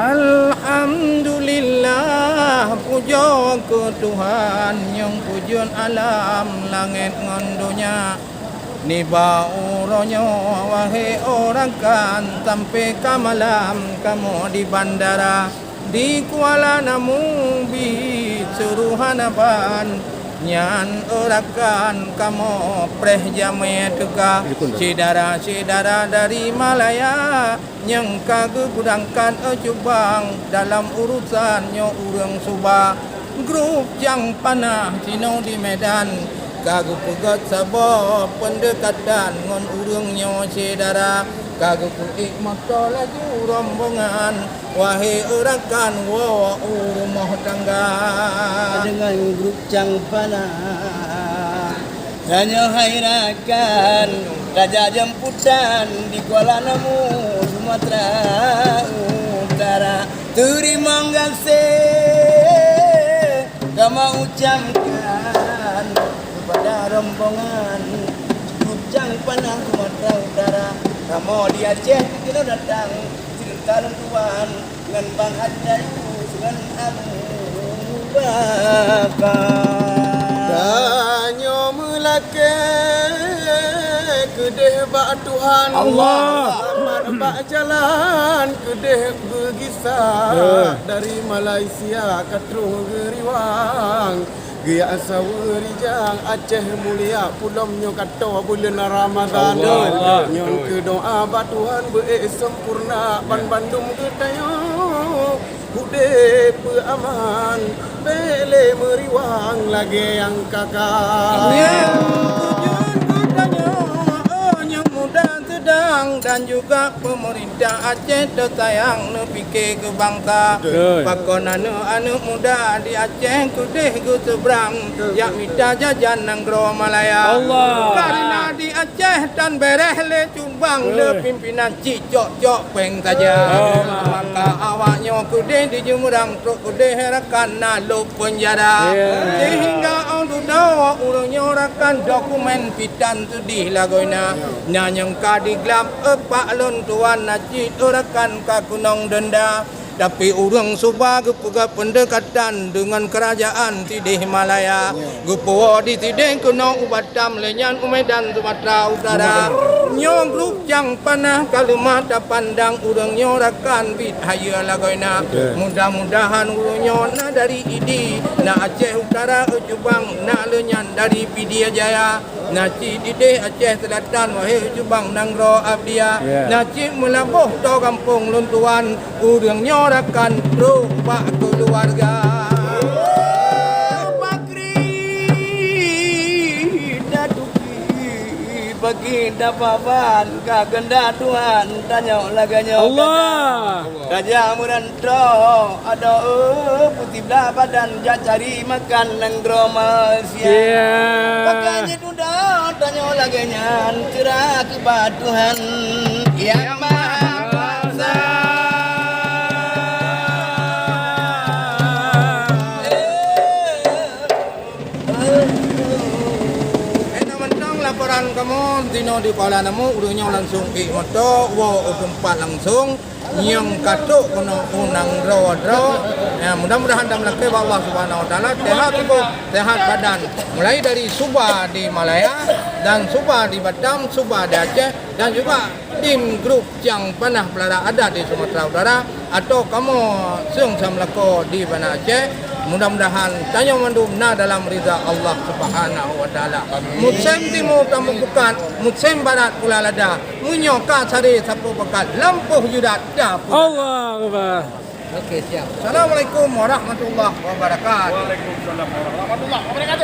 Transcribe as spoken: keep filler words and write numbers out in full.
Alhamdulillah, pujoe keu Tuhan nyang peujeuet alam langét ngon donya. Nibak uroe nyoe, wahé rakan, sampai ka malam kamoe di bandara. Di Kuala Namu biet seuruhan ban, nyan rakan kamoe preh jamé teuka. Syedara-syedara dari Malaya nyang ka geubeurangkat cubang dalam urosan nyoe ureuëng suba. Grup Cang Panah sinoe di Medan ka geupeugét saboh peundekatan ngon ureuëng nyoe syedara, ka geupeuék moto laju rombongan. Wahé rakan, woe u rumoh tangga. Deungon grup Cang Panah, tanyoe hai rakan, tajak jamputan di Kuala Namu, Sumatera Utara. Teurimong gaséh kamoe ucapkan keupada rombongan grup Cang Panah Sumatera Utara. Kamoe di Aceh keunoe datang, seudeunka lôn tuan. Ngon Bang Haji Dayus ngon Abu Bakar. Tanyoe meulakée keudeh bak Tuhan. Allah. Selamat bak jalan keudeh beugisa. Eh. Dari Malaysia ka troh geuriwang. Geujak saweue rijang Aceh mulia, pulom nyoe ka toe buleuen Ramadhan. Allah, Allah. Nyoe keu doa bak Tuhan beuék sempurna, ya, banmandum geutanyoe udeb beuaman, bék lé meuriwang lagée nyang ka-ka. Ya, tujuan geutanyoe, oh, nyang muda sedang dan juga pemerintah Aceh teusayang neupike keu bansa. Betul. Pakon aneuëk-aneuëk muda di Aceh keudeh geuseubrang, betul, jak mita jajan nanggroe Malaya. Allah. Karena di Aceh tan bereh lé cubang, betul, lé pimpinan cicok-cok péng saja. Oh. Maka awak nyoe keudeh dijeumeurang trok keudeh rakan na lôb peunjara. Ya. Sehingga 'oh dudoe ureuëng nyoe rakan dokumen pih tan seudeh lagoina. Ya. Nyan nyang ka diglab, eh, pak lôn tuan na cit rakan ka keunong denda. Tapi ureuëng suba geupeugah peundekatan deungon keurajeuen sideh Malaya. Ya. Geupuwoe di sideh keunoe u Batam, lé nyan u Medan, Sumatera Utara. Nyoe grup Cang Panah ka leumah tapandang ureuëng nyoe rakan biet hayeue lagoina. Betul. Mudah-mudahan ureuëng nyoe na dari Idi, na Aceh Utara, Ujubang, na lé nyan dari Pidie Jaya. Na cit ideh Aceh Selatan, wahé Ujubang nanggroe Abdia. Ya. Na cit Meulaboh toe gampông lôn tuan, ureuëng nyoe rakan trok bak keuluwarga. Pakri datuki bagi dapaban ka keundak Tuhan tanyoe lagée nyoe. Allah. Raja meuranto adoe, eh, putih blah badan jak cari makan nanggroe Malaysia. Ya. Pakai Udah tanyoe lagée nyan, ceura keu bak Tuhan Yang Maha Kuasa. Hana mantong laporan kamoe, sinoe di Kuala Namu, ureuëng nyoe langsung ék moto, woe u teumpat langsung. Nyang ka trok keunoe u nanggroe droe. Ya, mudah-mudahan dan meulakée bak Allah Subhanahu Wa Taala, sehat tuboh, sehat badan. Mulai dari Suba di Malaya, dan Suba di Batam, Suba di Aceh, dan juga tim grup Cang Panah Peulada Adat di Sumatera Utara, atau kamoe seung sam lakoe di Banda Aceh. Mudah-mudahan tanyoe mandum na dalam ridha Allah Subhanahu Wa Taala. Amin. Musém timu tameupukat, musém barat pula lada. Meunyoe ka saré sapeue bakat, lampôh jeurat dapur. Allahu Akbar. Oke, siap. Assalamualaikum warahmatullahi wabarakatuh. Waalaikumsalam warahmatullahi wabarakatuh.